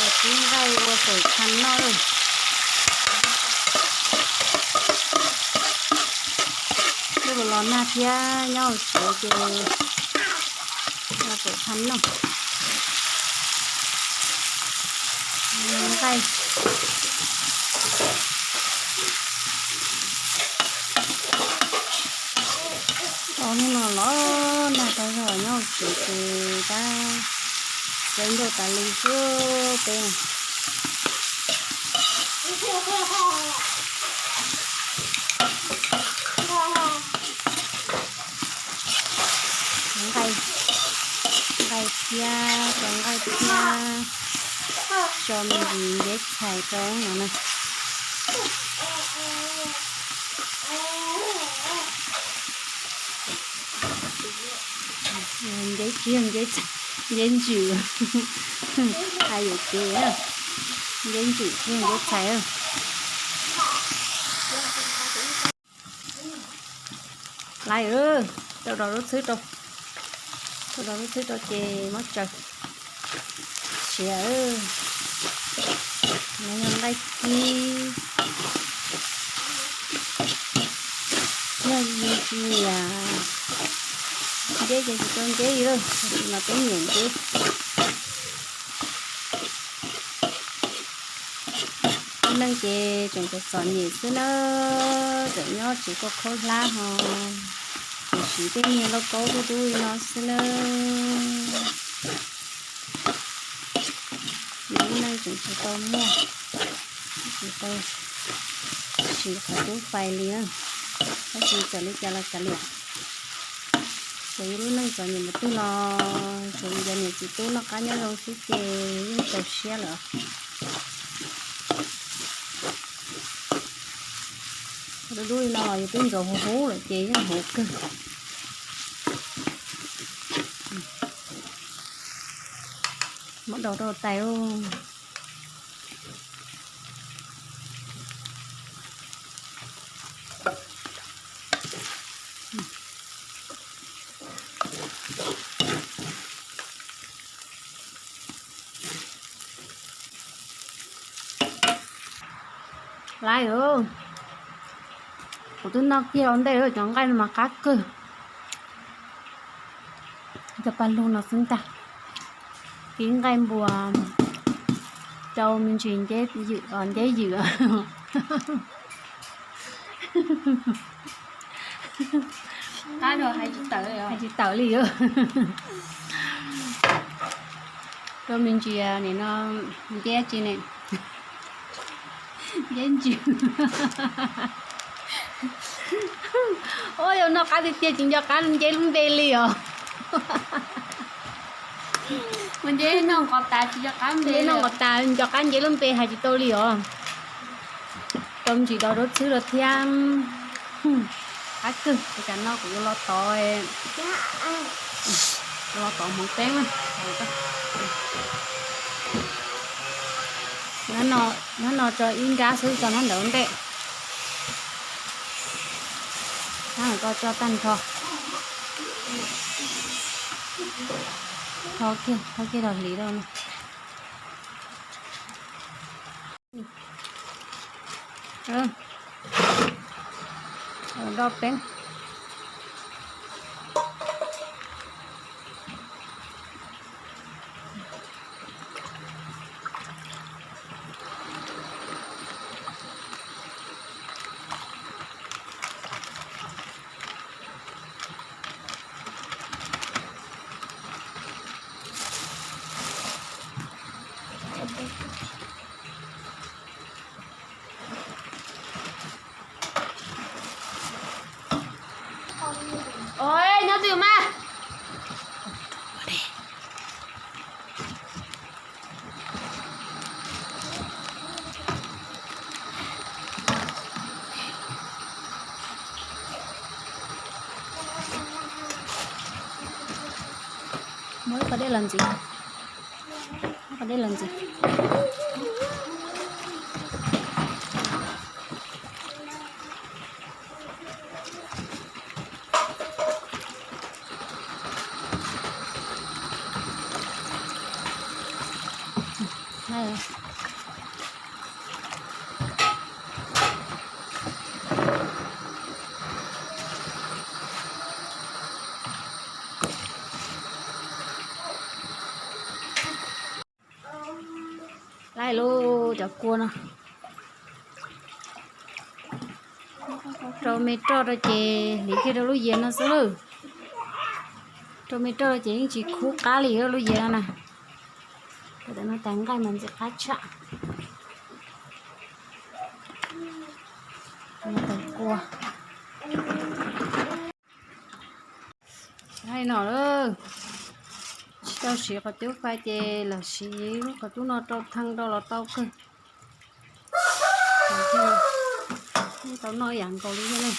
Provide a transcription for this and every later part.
Los tib nqaij ua tawm txha noj lawm. Nyob los nag thiab nyob hauv tsev ces ua tawm txha noj. Nqaij. Ob hnub no los nag tag zog nyob hauv tsev ces tab txawv ncauj tas li xwb peb. Nqaij, nqaij thiab, tso nqaij thiab, tso me ntsis nceb txhais rau no na. Nceb tsis yog nceb, nceb ntswm. Hais yuam kev, nceb ntswm tsis yog nceb txhais. Laiv, rau rau lub txhwb rau, rau rau lub txhwb rau ces muab tsaws siav. No yog nqaij kib, yog tsis nyiam nceb ces tsis tau nceb li lawm, tab sis mas peb nyiam nceb. Lub neej ces tseem txom txom nyem xwb na, tseem nyob tsev koj khaub hlab ho, tseem siv tej niag lauj kaub dub dub li no xwb na. Yus lub neej tseem tsis tau muaj, tsis tau siv qhov cub fais li na. Tab sis txawm li cas los kav liam, txawm yus lub neej txom nyem mus twg los tsuav yus cov niam txiv tub noj qab nyob zoo xwb ces yeej txaus siab lawm. Dub dub li no los yus twb ntxuav huv huv lawm ces yeej huv kawg. Muab daus rau tais. Laiv, kuv twb noj kiag ua ntej lawm, cov nqaij no mas qab kawg. Cov paj lug no xwb ntag. Kib nqaij npua rau me ntsis nceb ywm. Hais tsis tawm li. Rau me ntsis nim no nceb tsi ne. Nceb ntsws. Ua yog noj qab tiag tiag tsis nco qab nceb lub npe li os. Ua nceb noj nqos tas tsis nco qab nceb lub npe hais tsis tau li os. Rau me ntsis daus rau txhwb rau thiab. Qab kawg, ua cas no kuv yuav los tod, los tod hmoov teeb na. Hnab no tso ib nrab xwb, tso hnab ntawd ua ntej. Hnab no tso tag nrho. Tho kiag, tho kiag rau hliv rau no. Do peeb. Ua, nyob twj ywm mas. Muab ib qho dej los ntxiv. Ib qho dej los ntxiv. Laij lauj, cov kua no. Rau me roj rau ces hliv kiag rau lub yias no xwb lawm. Rau me roj rau ces yeej tsis khub qab li lub yias no na. Tam no tas nqaij mas ntxim qab tshaj. Ua tau no lawm, tsis tau siv qhov cub fais ces lam siv lub qhov cub no rau theej rau los tau kawg. Tau noj ib yam nkaus li thiab ne.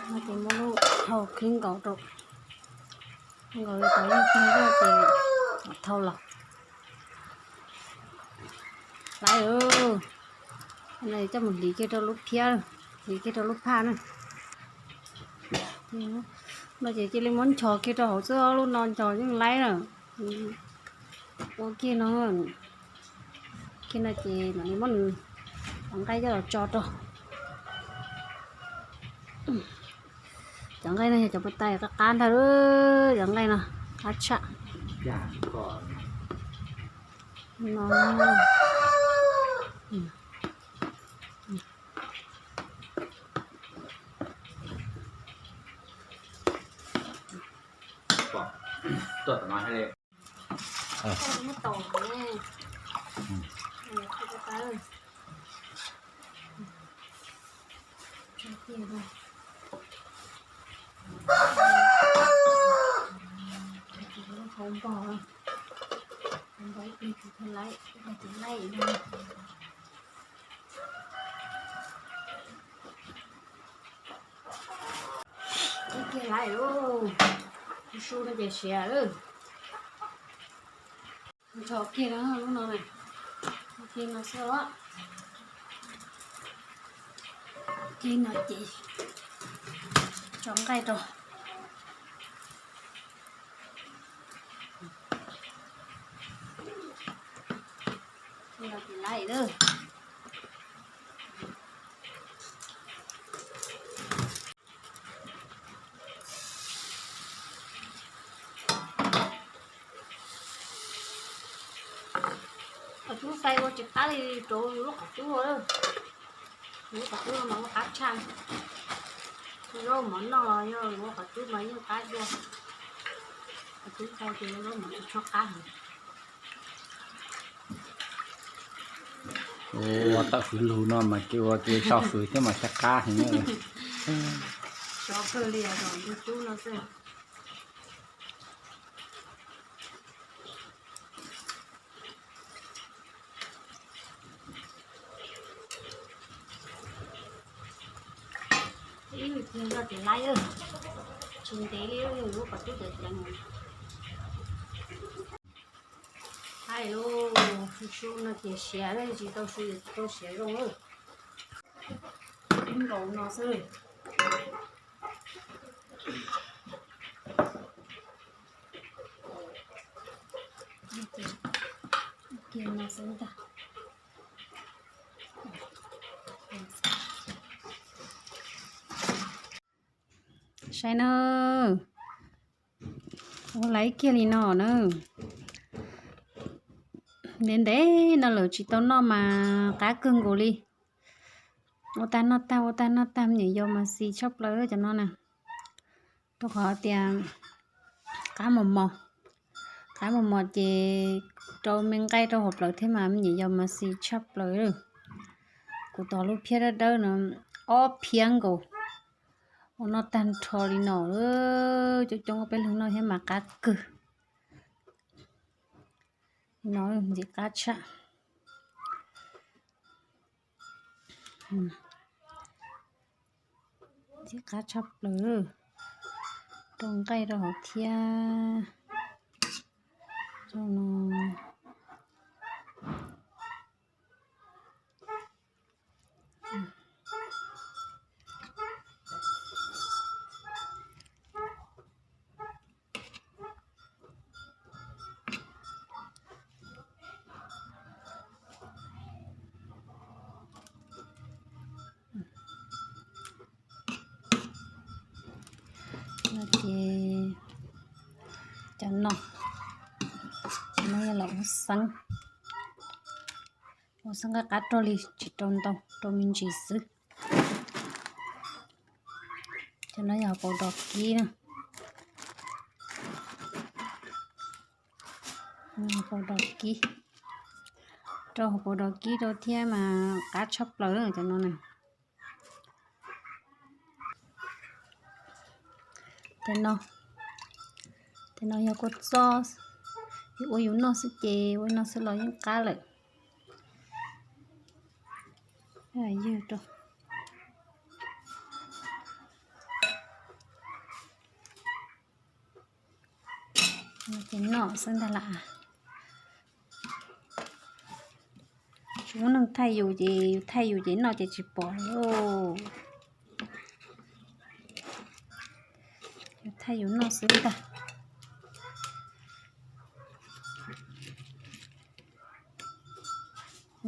No ces muab lub hau khib nkaus rau, nkaus li tau yeej tag zog ces thau los. Laiv, coj mus hliv kiag rau lub phiab, hliv kiag rau lub phaj na. No ces cia li muab nchos kiag rau hauv xwb, lub no nchos yeej laib na. Ua kiag no, kiag no ces mam li muab nws cov nqaij coj los tso rau. Cov nqaij no yog cov puas tas qab qab ntag, cov nqaij no qab tshaj. No. Ib kiag laiv lauj, su no ces siav lawm. Nchos kiag lub no na, kiag no xwb os. Kiag no ces tso nqaij rau. Kiag no ces laiv lawm. Qhov cub fais ua tsis qab li rau lub qhov cub ua. Lub qhov cub no mas ua qab tshaj. Zaub mov noj los yog lub qhov cub mas yeej qab dua. Qhov cub fais ces zaub mov tsis tshua qab heev. Ua tawm fwv lug no mas ces ua ces so fwv thiab mas xyov qab heev. Sov kawg li os, cub no xwb. Ib yam li zoj ces laib, tsis ntev li lub qhov cub cov ceev. Hais lus su su no ces siav, tsis tau su ces tsis tau siav zoo. Ib nkaus no xwb. Kiag no xwb ntag. Saib na, ua laib kiag li no na. Ntev ntev no lawm tsis tau noj mas qab kawg nkaus li. Ua tag noj tag, ua tag noj tag, me nyuam yaus mas xis tshaj plaws cov no na. Rau qhov tias qab mos mos, qab mos mos ces rau me nqaij rau hauv plawv thiab mas me nyuam yaus mas xis tshaj plaws. Kuv tos lub phiab dawb dawb no ob phiab nkaus, ua noj tag nrho li no, coob coob peb leeg noj thiab mas qab kawg. No ntxim qab tshaj. Ntxim qab tshaj plaws, rau nqaij rau hauv thiab. Zoo no. Ces cov no, cov no yog los ua xeeb, ua xeeb qab qab rau li tsis rau ntau, rau me ntsis xwb. Cov no yog hauv paus dog kib na. Hauv paus dog kib, rau hauv paus dog kib rau thiab mas qab tshaj plaws cov no na. Cov no, cov no yog kua txob, yus ua yus noj xwb ces ua no xwb los yeej qab lawm. Yog rau ces noj xwb ntag las. Tsis muaj neeg thaij yus ces yus thaij yus ces noj ces tsis pom lauj. Yus thaij yus noj xwb ntag.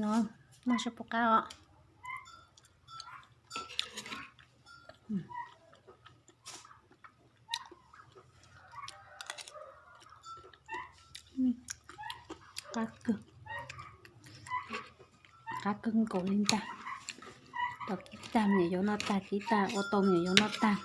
No, noj sab pum qab os. Qab kawg, qab kawg nkaus li ntag. Tau kib tag me nyuam yaus noj tag, kib tag ua tau me nyuam yaus noj tag.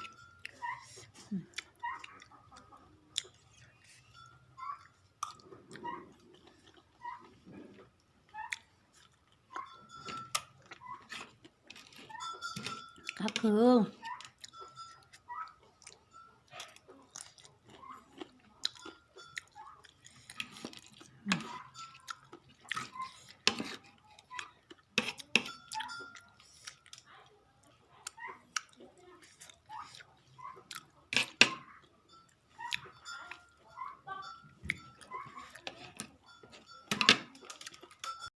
Qab kawg.